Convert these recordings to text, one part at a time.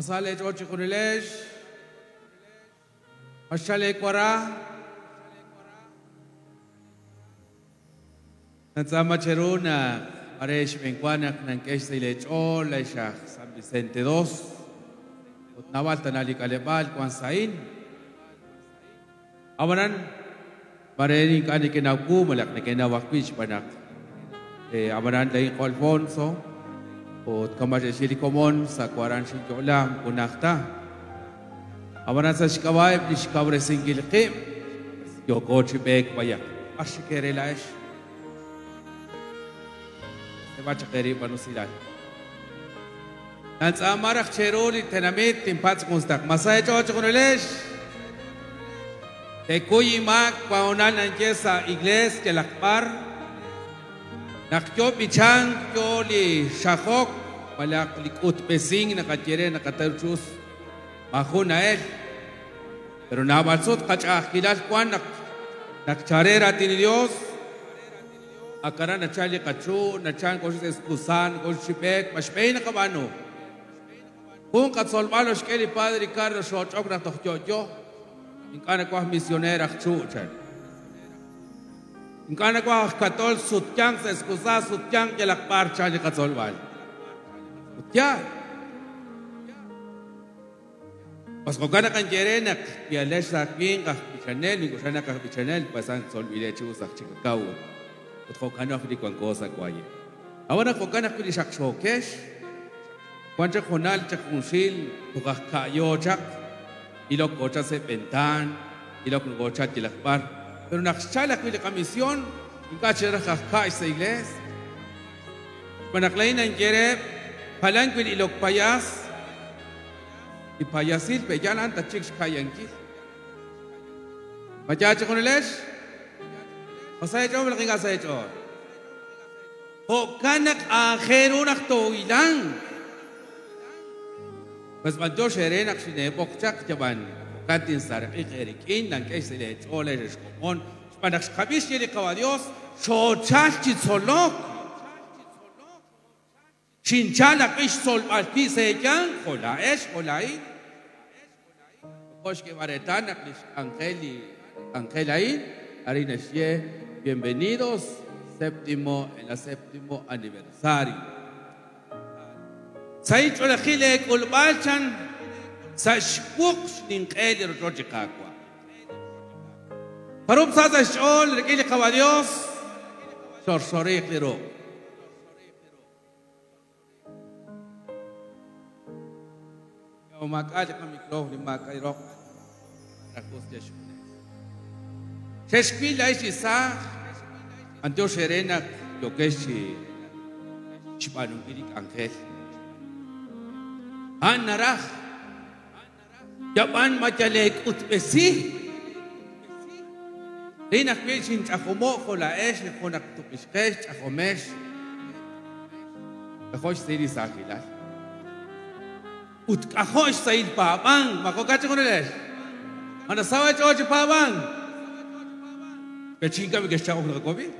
Masale chochi kunilesh. Mashale kwara. Natsama cheruna aresh benkuanak nankesh silech ol San Vicente II. Utnawal tanali kalebal kwan sain. Amaran marenin kani kinaku malak na kinawakwish panak. Amaran lain ko Alfonso. Ut kamasesili komon sa kwaran sinyola kunakta. Amaran sa shkawai nishkawre singilqim. Yokochi bek bayak. Ashikerelash. Bachakeri panusilal. Nans amarach cheruli tenamit timpats kunstak. Masay chocho kunulesh. Tekuyimak paonal nanjesa igles kelakbar. Nakyo bichang kyoli shahok balak likut pesing nakatire nakatarchus mahunael. Pero nabalsot kachakilal kwan nakcharera tin Dios. Akara nachali kachu, nachan koshis eskusan, koshipek, mashpei nakabano. Kung katsolbalo shkeli Padre Ricardo shochok na tohyo. Inkana kwa misionera chuchan. Inkana kwa katol sutyang sa eskusa sutyang kelakbar chali katsolbal. Utya. Pas kokana kanjerenak, pialesh sa king kah bichanel, nikushana kah bichanel, pasan solbile chusak chikakaw. Utjokano di cuan cosa cuaye. Ahora jokana kuli shakshokesh. Cuan chajonal chakunsil, tukakayo chak, ilok gocha se pentan, ilok gocha tilakbar. Pero nakchala kuli comisión, inkachera kaka esa iglesia. Panaklaina quiere palanquil ilok payas, y payasil peyan anta chicks kayankil. Machacha con el esh. Masay cho malaking asay cho. Hokanak ajerunak toilang. Mas manjo sherenak sinepok chak jaban. Kantin sarqik erikin nang kesile chole reskomon. Panak kabish yeli kawa Dios. Chochal chitzolok. Chinchala kish sol alpi seyan. Hola esh holai. Kosh que baretanak angeli angelain. Arinashye. Bienvenidos, séptimo, en la séptimo aniversario. Saicho la gile kulbalchan, sashkuk ninqel rochikakwa. Parup sasa shol rekili kawadios, shorshoriq liro. Yomakal kamikrof limakay rok, rakus yashuk. Sheshpila ishisa, Antio Serena, Yokeshi, Chipanungirik Angel. Anaraj, Yapan Mayalek Utbesi, Rina Kwishin Chajomo, Jolaesh, Jonaktupiskesh, Chajomesh, Kajosh Siris Agilar. Utkajosh Said Paban, Makokachi Goneles. Anasawa Chochi Paban. Pechinka mi kesha okra kobi.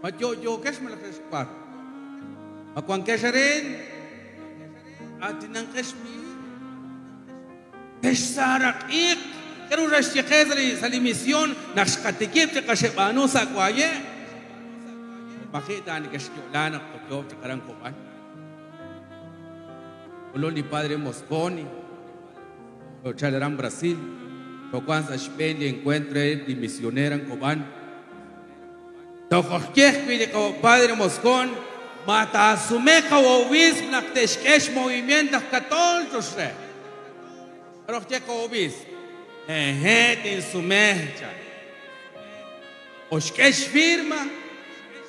Ma yo yo kesh me la kesh par. Ma kwan kesharen atinan kesh mi. Kesh sarak ik. Keru rashikez sali misión nashkatikip te kashebanu sa kwaye. Makita ni kesh yolana kokyo te karan kopan. Ololi padre Mosconi. O chaleran Brasil. Tocuan sa shpendi encuentre di misionera en Cobán. Tojoquej pide como padre Moscón, mata a su meja o obispo nakteshkesh movimientos católicos re. Pero que obispo, eje tin su mecha. Oshkesh firma,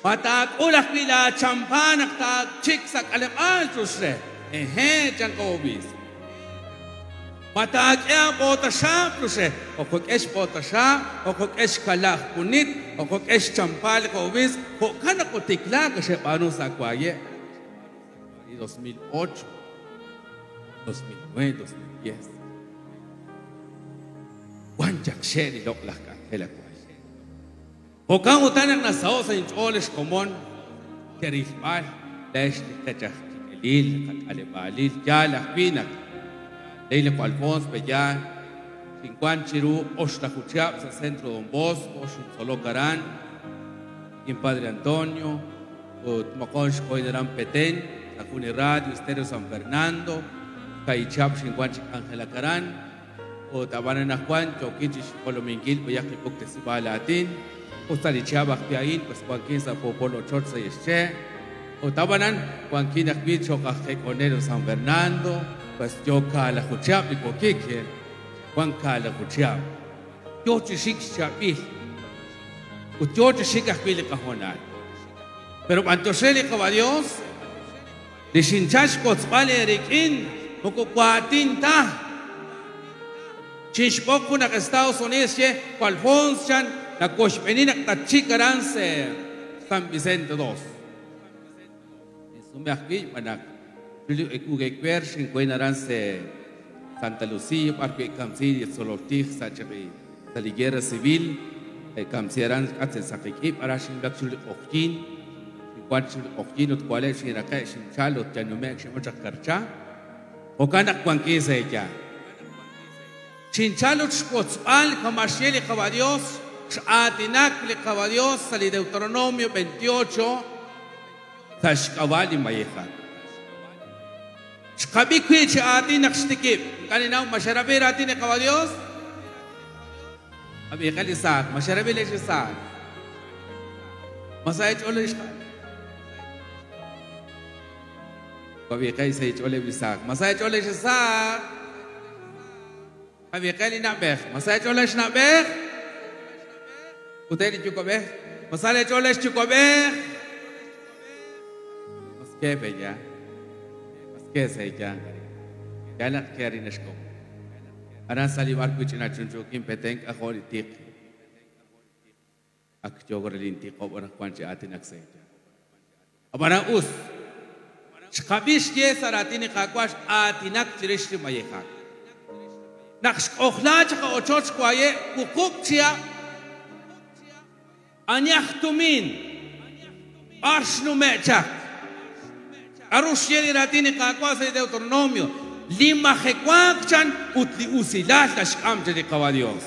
mata a ulas pila champana ta chiksak alemán re. Eje chanko obispo. Matakea botasha pruse, okok esh botasha, okok esh kalach punit, okok esh champal kobis, hokana kotikla que se panu sacuaye. 2008, 2009, 2010. Juan Jacksheri lok las cangela cuaye. Hokan utanak nasaosa incholes comón, kerifal, lesh kachach kelil, kalebalil, ya las pinas. Leila Alfonso Bellán, Xincuan Chiru, Oxtajuchap, Centro Don Bosco, Xintzoló Carán, Padre Antonio, Mocon Xcoiderán Petén, Lacune Radio, Estéreo San Fernando, Caichap, Xincuan Ángela Carán, Otabana Juan, Choquichi, Xolominquil, Boyaqui Latín, Ostalichab, Piaín, pues Joaquín Zapopolo Chorza y Esche, Otabanan, Joaquín Akbicho, Conero San Fernando, pues yo Calajuchap, y Coquique, Juan Calajuchap. Yo Chishik Chapil, Yo Chishik Akbil Cajonal. Pero Antosheli Dios, de Shinchash Kotzbale Erikin, Mococuatinta. Chinchpoco na Estados Unidos, Alfonso, la Cochpenina, Tachicarance, San Vicente II. Santa Lucía, Parque Camsi, Solortij, Sali Guerra Civil, Camsiaran, Atzel Sakiquip, Arashin Bakchul Ojin, Cuachul Ojin, Utcuale, Shinaka, Shinchalo, Chanumek, Shimochakarcha, Ocana Cuanquisa ella. Chinchalo Chcotzal, Camashiel, Cabadios, Atinak, Cabadios, Sali Deuteronomio 28. Tashkawali mayeja. Xkabikwi chi atin nakstikip. Kaninaw masharabir atin kawa Dios. Abi kalisak masharabir le sisak. Masay chole ishka. Abi kay say chole bisak. Masay chole sisak. Abi kay linabeh. Masay chole shnabeh. Uteli chukobeh. Masale chole chukobeh. ¿Qué bella? ¿Qué se ya? Ya la quieren esco. Ahora salivar cuchina chunchukin peten ajoritik. Akchogorlintico para cuanche atinaxeya. Abara us. Xkabish ye saratini kakwash atinak chirishti mayeja. Nax ojlach ochoch kwaye kukukchia. Anyachtumin. Arshnu mechak. Arushieli ratini kakwasa de Deuteronomio. Lima jecuachan utli usilal tashkamche de Dios.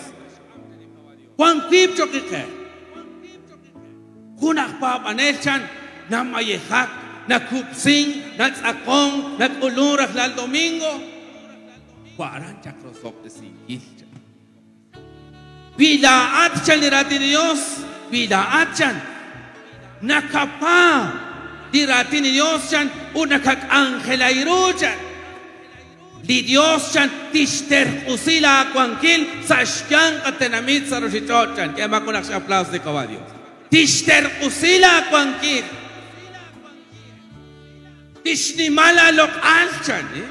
Juan Pipcho kike. Junak papanelchan namayejak, nakupsin, natzakon, nakuluraj lal domingo. Cuarancha crosop de singilcha. Vida atchan ratini Dios, vida atchan. Nakapa. Diratini Dios chan unakak angela iruchan. Di Dios chan tishter usila kuankil sashkan katenamit saroshichochan. Que ama con aplausos de caballo. Tishter usila kuankil. Tishnimala lok alchan.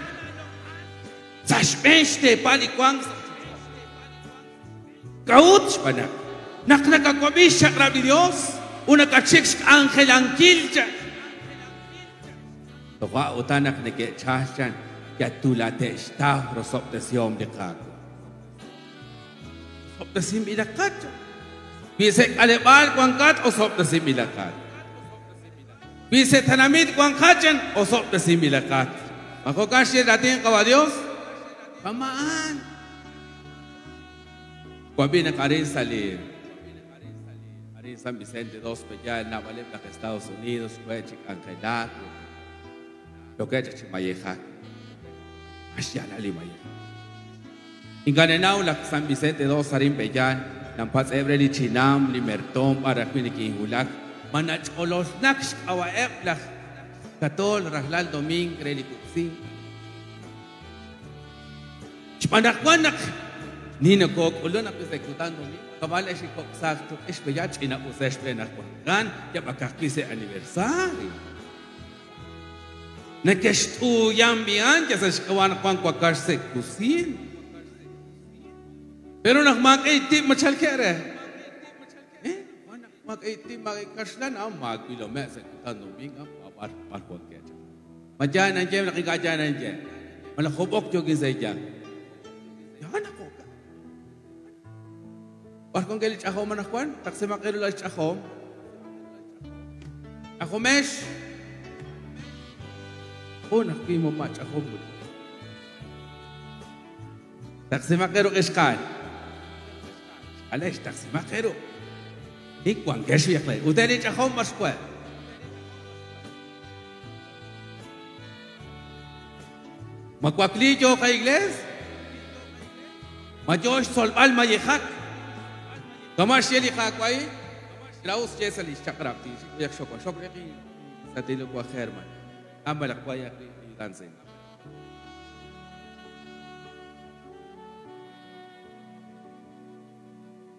Sashpenste pali kuang. Kauch panak. Naknakakwabisha rabi Dios. Unakachik angel ankilchan. Toka utanak neke chachan yatulate sta rosoptesiom de kako. Soptesim ilakat. Bisek alebal kuangkat o soptesim ilakat. Bisek tanamit kuangkachan o soptesim ilakat. Makokashi ratin kawa Dios. Pamaan. Kuabina karin salir. Arin San Vicente dos Peyal, Navaleb, Estados Unidos, Kuechik, Angelak. Lo que es Mayeja, Ashialali Mayeja. Inganenau la San Vicente dos Arin Bellán, Nampas Ebreli Chinam, Limertón, Paraquiniquinjulac, Manach Olosnax, Awaeblach, Catol, Raslal Domín, Relicupsin. Chpanacuanac, Nino Coc, Ulona Pisecutando, Cabal Eshikok Sarto, Eshbeyach, Inaus Eshbenacuan, Yapacasquise aniversario. Nekeshtu yambian, ya se shkawan kwan kwakarse kusin. Pero nak mag-80 machalkere. Eh, mag-80 mag-kaslan ang magbilome sa kutan domingo par par kwakya. Majan anjem nakikajan anjem. Malakobok jogin sa iya. Yan ako. Par kung galit ako manakwan, taksimakero lang ako. Ako mesh. Oh, nakimo match ako. Taqsimaq eeru ixqa'al. Alex, taqsimaq eeru. Ik wankex viqle. Ut li ch'ajom b'ar xwe. Ma wakli yo qa iglees? Ma yo xtzolb'al mayejak? Kama xye li Qaawa' Klaus ye sa li xchaq'rab' tixik xok xok riqi satilo wa German. Amalaq wa yaqi dansen.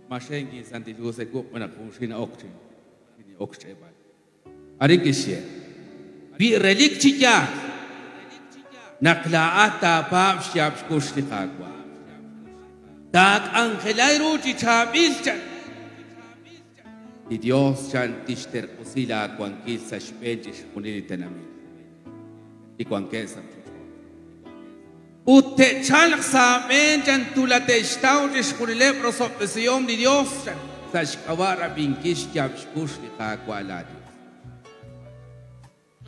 Mashengi santilu se ku mana kunshina okchi. Ni okchebal. Arin kixye. Wi relik chi yaal. Naq laa'at taapaab' xyaab' xkux li Qaawa'. Taak'anjelay ru chi chaab'il chan. Li Dios chan tixterq'usi laawankil sa' xb'een chixjunil li tenamit. Li wankeb' sa' ruuchich'och'. Ut te'chalq sa' aab'een chan tulate'xtaw chixjunileb' rosob'tesihom li Dios chan sa' xk'ab'a' rab'inkil xyaab' xkux li Qaawa' laa Dios.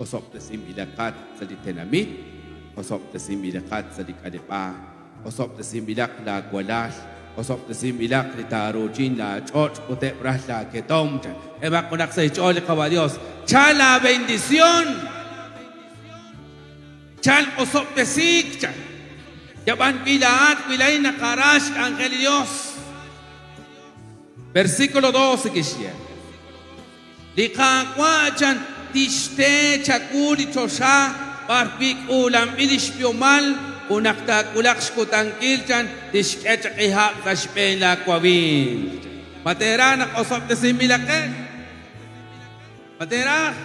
Osob'tesinb'ilaqat sa' li tenamit, osob'tesinb'ilaqat sa' li k'aleb'aal, osob'tesinb'ilaq laawalal, osob'tesinb'ilaq li taaruuchin laach'och' ut eb' ral laaketom chan. Emaq junaq sa' xch'ool li Qaawa' Dios. Chal la bendición. Chal osob'tesiik chan. Yab'an wi laa'at wi laa'in naqara xk'anjel li Dios. Versículo 12 kixye. Li Qaawa' chan tixte chawu li choxa b'ar wi k'uulanb'il li xb'ihomal ut naq taak'ulaq xkutankil chan tixk'e chaq ihab' sa' xb'een laawawiin. Ma teeraj naq osob'tesinb'ilaqeb'? Ma teeraj?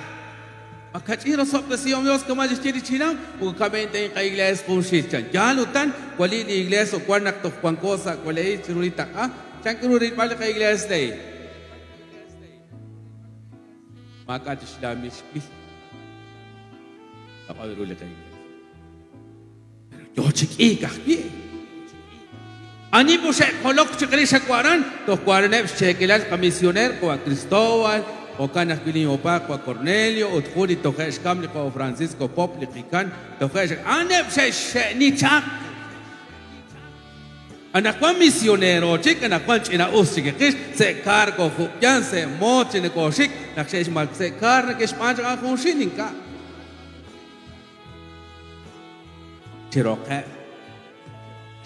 Ma kach'in rosob'tesihom Dios kama xye li chinam ut kab'en qa iglees junxil chan. Yaal utan wali li iglees o wan naq toj wanko sa' walei chiru li taq'a chan k'u rilb'al li qa iglees ley. Maak'a' tixlaamil xb'il. Taq'a ru li qa iglees. Pero yo chi k'iik ajwi'. Ani muxe'kolok chi qrix xawaran toj waraneb' xcheekilal qamisioner wa Cristóbal jo'kan ajwi' li opa wa Cornelio ut jun li toje' xkam li qawa Francisco Pop li qikan toje' aneb' xe'xxe'ni chaq. Anaqwan misionero chik anaqwan ch'ina'us chik qix se cargo jub'yan se moot chi nakoxik naq xe'xmal se car nake'xb'aan chaq an junxil ink'a'. Chiroqeb'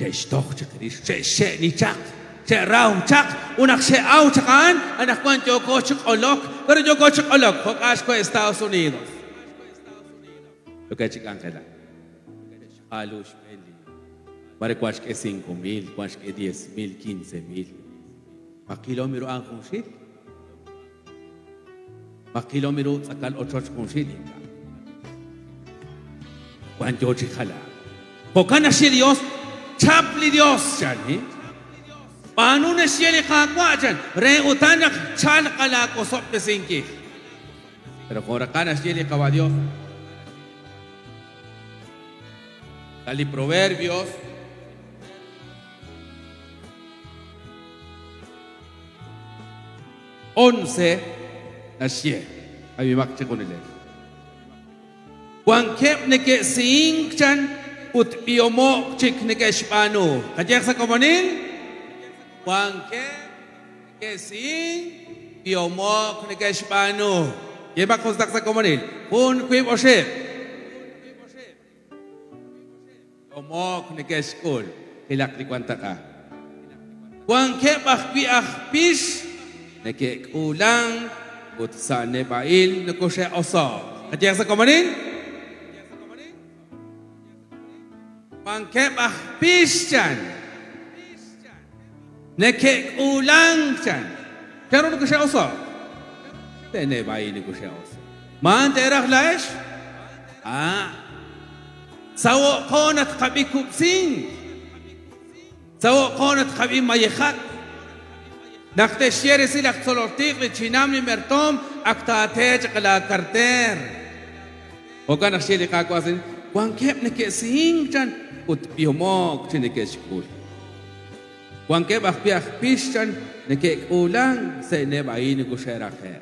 xe'xtoj chaq rix xe'xxe'ni chaq xe'raw chaq ut naq xe'aw chaq a'an anaqwan yooko chi q'olok pero yooko chi q'olok jo'k'ax kue Estados Unidos. Yoke chi k'anjelak. Xqaalu xb'een li mare wan xk'e 5,000, wan xk'e 10,000, 15,000. Ma kilómetro an junxil? Ma kilómetro tz'akal ochoch junxil ink'a'. Wan yo chi jala. Jo'kan naxye Dios, chap li Dios chan, eh? B'aanu naxye li Qaawa' chan, re utan naq chalq laakosob'tesinkil. Pero jo'raqan naxye li Qaawa' Dios. Sa' li Proverbios 11 naxye. Abimaq chiqunilex. Wankeb' neke'siink chan ut b'ihomo' chik neke'xb'aanu. Qayej sa' komonil? Wankeb' neke'siink b'ihomo' neke'xb'aanu. Yemaq jun sa' komonil. Jun wiib' oxib'. B'ihomo' neke'xk'ul. Qilaq li wan taq'a. Wankeb' ajwi' aj pix neke'k'uulan ut sa' neb'a'il nokoxe'oso'. Qayej sa' komonil? Wankeb' aj pix chan. Neke'k'uulan chan. Chanru nokoxe'oso'? Te neb'a'il nokoxe'oso'. Maan teeraj laa'ex? Ah. Sawo'qo nat qab'i kub'sink. Sawo'qo nat qab'i mayejak. Naq te'xye resil aj tzololtiq li chinam li mertoom ak taatee chaq la karteer. Jo'kan naq xye li Qaawa' wankeb' neke'siink chan ut b'ihomo'k chi neke'xk'ul. Wankeb' ajwi' aj pix chan neke'k'uulan sa' neb'a'il nokoxe'raqe'.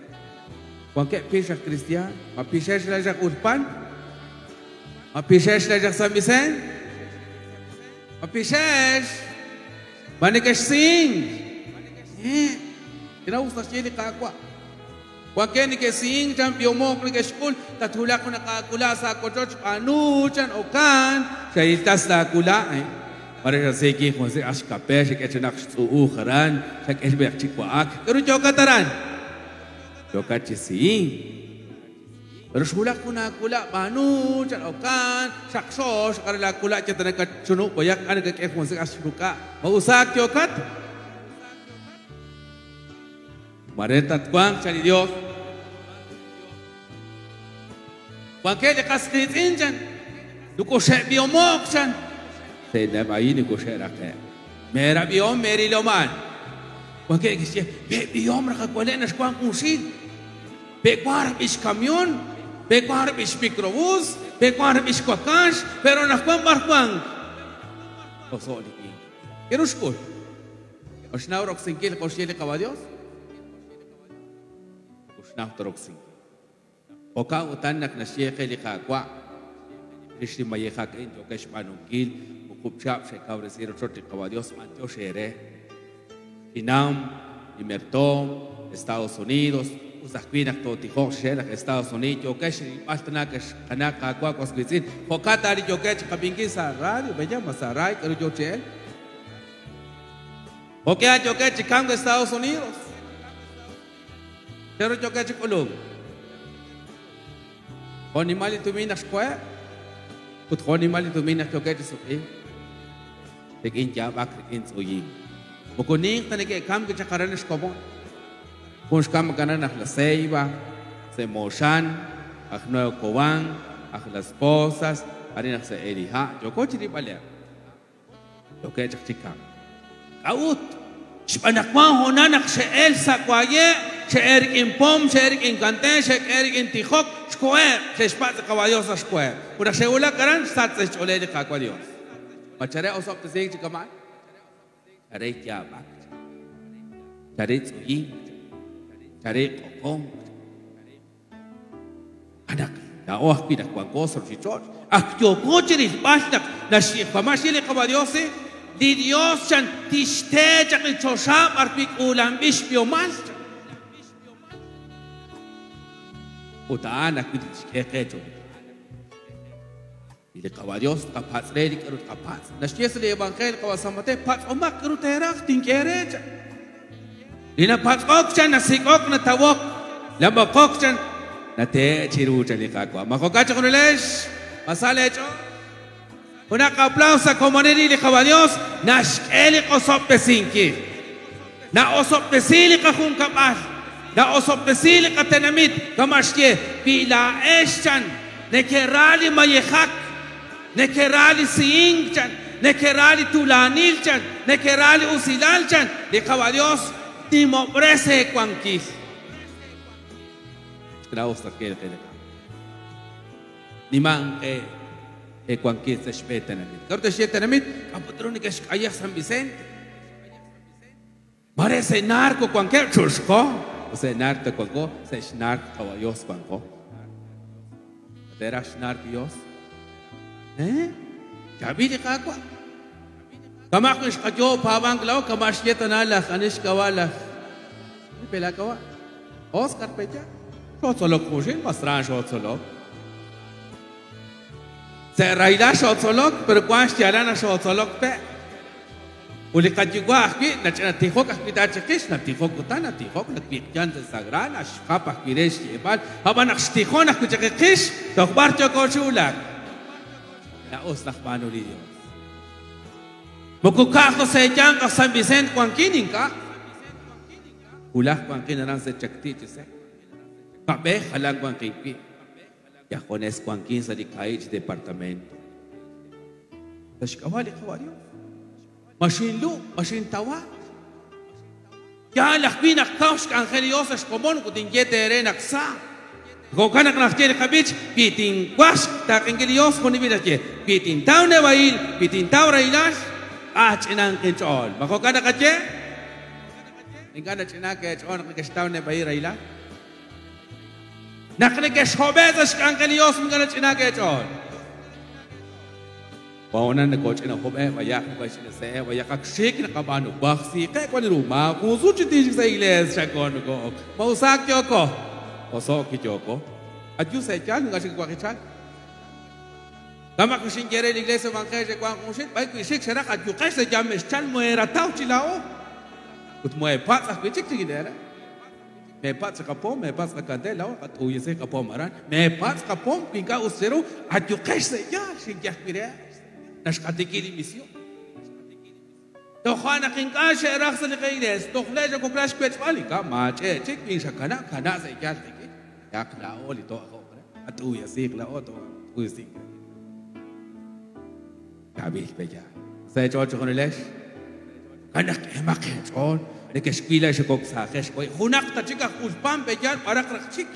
Wankeb' pix aj cristian, ma pixex laa'ex aj Ulpan? Ma pixex laa'ex aj San Vicente? Ma pixex? Ma nekexsihink? K'aru naxye li Qaawa'? Wankeb' neke'sihink chan b'ihomo'k neke'xk'ul, tatwulaq junaq aakula' sa' aawochoch, b'aanu chan okan, xahiltas laakula'. Mare xasiiki jun si axkape xak'e chinaq xtz'u'uj aran, xak'e xb'eq chi wa'ak. K'aru yookat aran? Yookat chi sihink. Pero xwulaq jun aakula', b'aanu chan okan, xaqxo, xaqara laakula' yatanakachunu' b'oyaq k'a nakak'e jun si axruk'a'. Ma usaak yookat? Mare tatwanq chan li Dios. Wankeb' li qas qiitz'in chan, nukuxe'b'ihomo'k chan. Se'neb'ayi nukuxe'raqe'. Meerab'ihom meeriloman. Wankeb' kixye, pe'b'ihom raqawale' naxwanq junxil. Pe'wanq rab'i xcamión, pe'wanq rab'i xmicrobús, pe'wanq rab'i xwakax, pero najwan b'ar wank. Oso' li winq. K'aru xk'ul? Oxnaw roksinkil qoxye li Qawa Dios? Oxnaw ta roksinkil. Jo'kan utan naq naxye qe li Qaawa' rix li mayejak a'in yookex xb'aanunkil wuqub' chihab' xe'kawresi rochoch li Qawa Dios b'antiox eere. Inam, Imertom, Estados Unidos, us ajwi' naq tootijoq xxe' laj Estados Unidos yookex rilb'al tana xqana Qaawa' was wiitz'in. Jo'kan ta li yookex chiqab'inkil sa' radio, b'eya ma sa' radio k'aru yoo chi el. Jo'kan yookex chi kamk Estados Unidos. Pero yookex chi k'ulub'. Jo'nimal li tumin naq xkoheb', ut jo'nimal li tumin naq yookex chi suq'i. Rik'in yaab'ak, rik'in tz'uyink. Moko ninq ta neke'kamk chaq aran xkomon. Jun xkamk aran aj La Ceiba, se Moxan, aj Nuevo Cobán, aj Las Pozas, arin aj se Eriha. Yoko chi rib'aleb'. Yookex chaq chi kamk. K'a'ut? Xb'aan naq wan hoonal naq xe'el sa' waye', xe'el rik'in pom, xe'el rik'in kante, xe'el rik'in tijok, xkoheb', xe'xpatz' li Qawa Dios sa' xkoheb'. Ut naq xe'wulak aran, xsach sa' xch'oolej li Qaawa' Dios. Ma chare osob'tesiik chi kama'an? Chare yaab'ak. Chare tz'uyink. Chare q'oqon. Anak, laa'o ajwi' naq wanko sa' ruuchich'och', ak yooko chi rilb'al naq naxyi'jpama xye li Qawa Dios, li Dios chan tixte chaq li choxa b'ar wi' k'uulanb'il xb'ihomal. Ut a'an ajwi' tixk'e qe cho'q. Li Qawa Dios tqapatz're li k'aru tqapatz'. Naxye sa' li Evangelio Qawa San Mateo, patz'omaq k'aru teeraj tink'e eere chan. Li napatz'ok chan nasik'ok natawok, lamokok chan nate'e chiru chan li Qaawa'. Ma jo'kan chaq junex, ma sa' leech'ool. Junaq aplauso sa' komonil li Qawa Dios naxk'e li qosob'tesinkil. Na'osob'tesi li qajunkab'al, na'osob'tesi li qatenamit, kama' xye, wi laa'ex chan nekera li mayejak, nekera li sihink chan, nekera li tulanil chan, nekera li usilal chan, li Qawa Dios timob'rese wankil. Xtraos takil qe li Qaawa'. Niman qe ewankil sa' xb'een tenamit. K'aru texye tenamit? K'a'ut neke'xk'ayej San Vicente? Mare se narco wankeb' chuxko. Se narco wanko, se xnarco Qawa Dios wanko. Teraj xnarco Dios. Eh? Chaab'il li Qaawa'. Kama' ajwi' xqayo paab'ank laa'o, kama' xye tana laj ani xk'ab'a' laj Pelakawa'. Oscar Pecha. Xotzolok junxil, masran xotzolok. Se raila xotzolok, pero wan xyaalal naq xotzolok pe'. Ut li qayuwa' ajwi' nach'inatijok ajwi' ta chiqix, natijok utan, natijok, nawiqyan sa' sagrado, naxjap ajwi' re xyeeb'al. Ab'an naq xtijon ajwi' chiqix, toj b'ar yoko chi wulak. Na'us naq b'aanu li Dios. Moko ka'aj ta sa' eeyanq aj San Vicente wankin ink'a'. Wulaj wankin aran sa' Chacti chi se'. Kab'ej jalan wankin wi'. Yajones wankin sa' li ka'i' chi departamento. Sa' xk'ab'a' li Qawa' Dios. Maxinlu', maxintawa. Yaal ajwi' naq kaw xk'anjel Dios sa' xkomon ut tinye teere naq sa'. Jo'kan naq naxye li qab'ich, wi tinwax taaqenkil Dios jun li naxye, wi tintaw neb'ahil, wi tintaw rahilal, ach'inanq inch'ool. Ma jo'kan naqaye? Ink'a' nach'inaak eech'ool naq nekextaw neb'ahil rahilal. Naq nekexhob'e sa' xk'anjel Dios, ink'a' nach'inaak eech'ool. Waonan nakoch'ina jub'e bayaq nakoch'ina se'e bayaq akxik naqab'aanu wajsiqe wan ru maajusu chi tixik sa iglesia chanko noko mausak yoko osoki yoko ayu se'yal nunga xik Tama kuxinkere la iglesia evangélica Juan Junxit bay kuixik xeraq ayuqex se llamex chal muerataw chilao ut muepatz ajwichik chiquinera me patz qapom me patz qakandela qat'uyisi qapom aran me patz qapom pinka useru ayuqex se'yal xinyajwire naxqatikil misión tojuan aqinka xe'raj sa li iglesia tojle xokokla xwech'b'al inka mach'e chik pinxakana kana se'yal tiki yaq la'o li to'ajo at'uyasiq la'o to'uyasiq Kabil peya. Se chocho con el Kanak emak chon. De que esquila se coxajes. Junak ta chica ulpan peya para chik.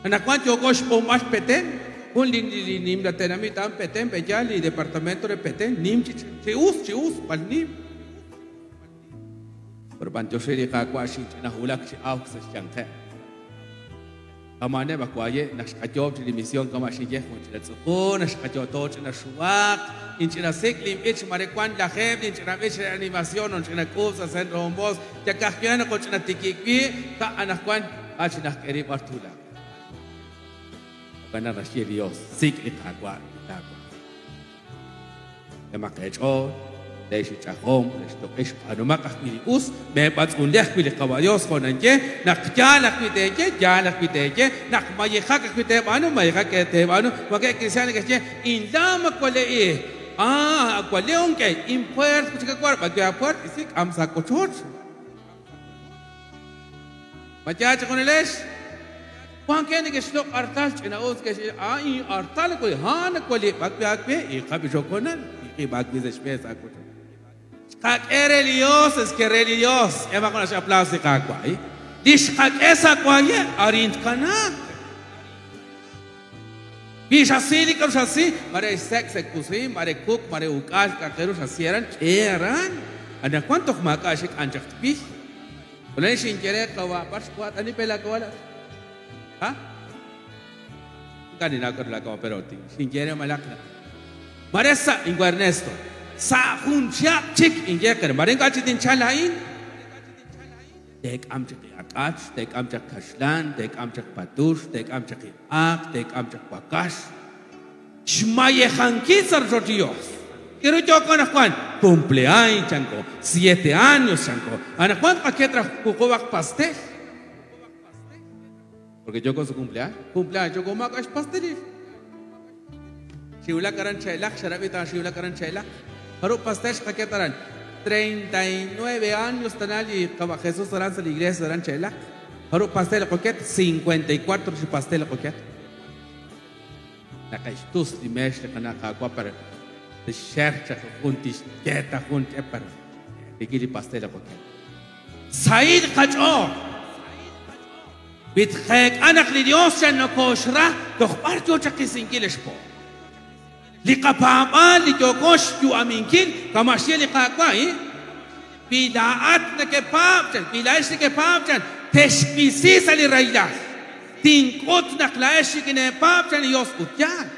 Anacuan yokosh pomas peten. Un nim la tenamita peten peya li departamento de peten nim chius chius pal nim. Pero pancho se di kakwa shi na hulak chi aux se chanke. Kamane bakwaye naxqayob chi misión kama xiyej junchila naxqayoto china xuwaq inchina siklim ich marekwan la jeb inchina bich animación onchina kusa centro bombos yakajkiana kochina tikikwi ka anajkwan achinajkeri bartula kana rashi Dios sikli takwa takwa emakech lexi chajom lextoqix anumaq ajwi' us meepatz'unlej ajwi' li Dios jonanye naq yaal ajwi' teeye yaal ajwi' teeye naq mayejak ajwi' teeb'aanu mayejak teeb'aanu wake cristiano kexye inlama kwale'i ah kwaleon ke impuert kuchikakwar bakya puert isik am sakochoch machach konelesh Juan kene ke shlok artal china us ke ah i artal ko han kwale bakya akwe i qabi xokonan i bakbi zeshpe sakochoch Xqak'ere Dios es que re Dios. Ema con ese aplauso kakwai. Dishqak esa kwaye arint kana. Bish así di con así, mare sex se kusi, mare kuk, mare ukal, kakeru así eran, eran. Ana cuánto makashik anchak bish. Ole shin quiere kawa par squat ani pela kawala. Ha? Kani na la kawa pero ti. Shin quiere malakna. Mare sa ingo Ernesto. Sa juncha chik inyeker marenga chitin chalain tek am chik akach tek am chak kashlan tek am chak patush tek am chak ak tek am chak wakash shmayejanki sar Dios quiero yo con Juan cumpleaños chanco 7 años chanco ana Juan paquetra kukobak pastel porque yo con su cumpleaños yo como akash pastel shiula karan chailak sharabita shiula karan chailak Haru pastel xqaketaran 39 años tanali Jesús aranza la iglesia aran chailak Haru pastel qoket 54 chi pastel qoket Naqaxtus limesh qanaqa para tishercha juntis keta junt epar tikili pastel qoket Said qach'o bitkhek anaq li Dios chanokoshra toqparcho chaqisinkilesh po Liqapamal liyokosh yu aminkin kamashi liqakwai bilaat nakepapchan bilaesh nakepapchan teshkisi salirayla tinkut naklaesh kinepapchan Dios utyan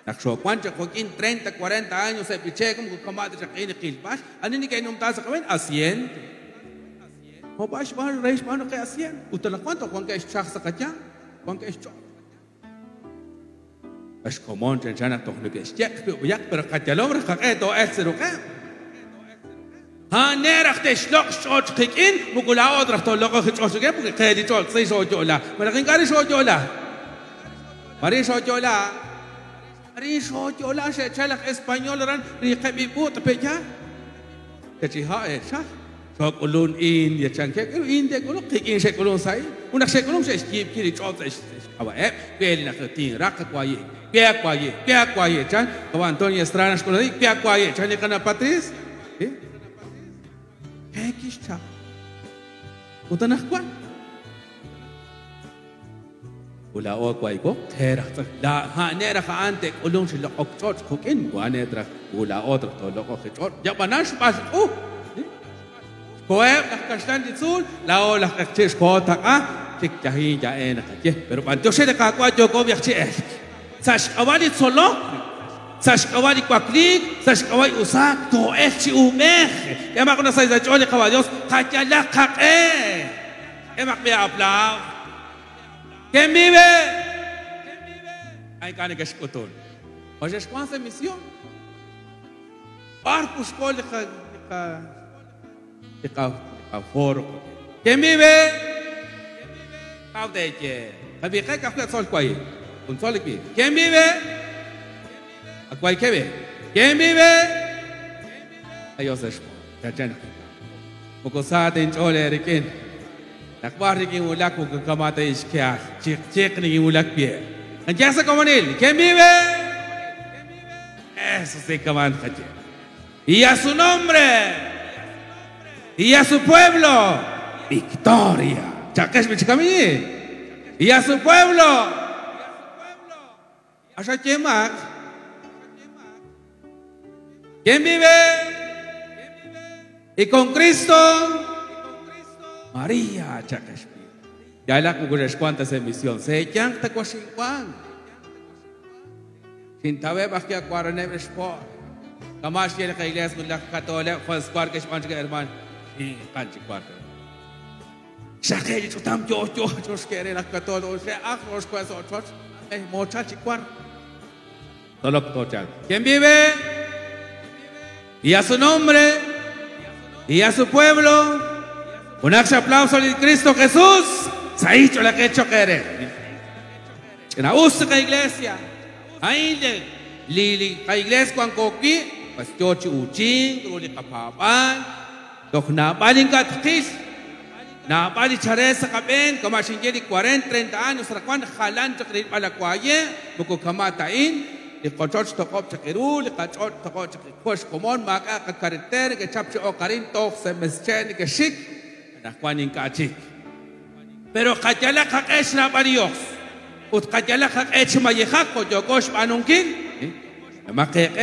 nakxokuan chakokin 30 40 años se piche como kamate chaqini qilpash ani ni kainumtasa kawen asiente hobash ban reish ban ke asiente utalakwanto kwan ke xchaq sakatyan kwan ke xchaq Es común chanchana tohnuke xyek yak pero qatyalom raqeto eseruqe haneraq teshloq xch'ochqikin mukula otra toloqo xch'ochqe porque qeli ch'och si xoyola maraqin xoyola mari xoyola mari xoyola xechalaq español ran riqebibut peya techiha echa xokulun india chanke india kulo qikin xekulun sai una xekulun xexkib kiri ch'och xawaeb bel naqtin raq kwaye Piacuaye, piacuaye, chan, como Antonio Estrada, piacuaye, chan, y cana Patriz, ¿eh? ¿Qué cha? Utanakwan. Ula o kwaigo, tera, la hanera ante, ulun shilo okchoch, kokin, guanetra, ula otra, toloko, chot, ya banash pas, Koeb, las kashtan ditzul, la o las kachis, kota, ah, chik yahin, ya en, pero antioche de kakwa, yo gobiach, Sash awali solo Sa' xk'ab'a' li wakliik, sa' xk'ab'a' li usaak, too'elq chi uub'ej. K'ehomaq jun sa' xch'ool li Qaawa' Dios, qayalaq qaq'e. K'ehomaq b'i aplauso. ¿Quién vive? Ay, kane kexk'utun. Oye, xwan sa misión. Bar puxkol li foro. ¿Quién vive? ¿Quién vive? ¿Quién vive? Ayos es. ¿Quién vive? Eso sí, y a su nombre y a su pueblo, victoria. Y a su pueblo. ¿Quién vive? Y con Cristo, María Chakashpi. Ya la cuántas emisión. Se llanta cuashinguan. Sintabe bajia cuaraneb sport. Kamash tiene que iglesia con la católica, Juan Square que es hermano. Y canchi cuarto. Shake chutam yo yo yo quiere la católica, o sea, ajros cuas ocho, mochachi cuarto. ¿Quién vive? Y a su nombre y a su pueblo. Un aplauso al Cristo Jesús. Se ha dicho la que hecho querer. En la iglesia. Ahí li la iglesia cuando aquí, pues yo chiuchín, ruli kapaban, doknabalin katkis, nabali charesa kaben, como asingeli 40, 30 años, rakuan jalan chakril palakuaye, buko kamatain. Liqochoch toqob chaqiru, liqach'och toqob chaqipuex komon, maak'a qacarretera, que chapchi oqarin toq semeschen que xik, anajwan ink'achik. Pero qayalaq qaq'ex nab'al Dios, ut qayalaq qaq'ech mayejaq, qoyokox b'anunkin,